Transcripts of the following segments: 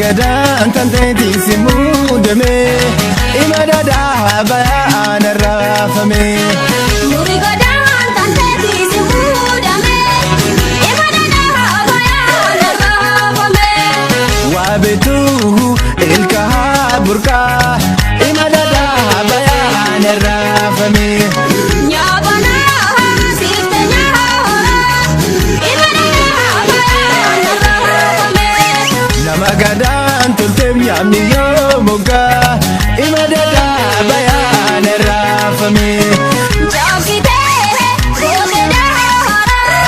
Gadaan tanteetiin si muudame ima dadaa bayaan arraafame. Nuri godaan tanteetii si muudame ima dadaa bayaan arraafame. Waa beetuu ilka burqaa ima dadaa bayaan arraafame. Nyaabanaa siifte nyaara ima dadaa bayaan arraafame. Nama gadaan tolteef nyaamni yoo moggaa ima dadaa bayaan arraafame. Jaakitee gootee daara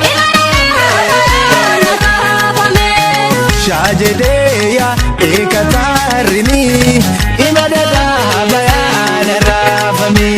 ima dadaa bayaan arraafame. Shaajedee yaa eekataarrini ima dadaa bayaan arraafame.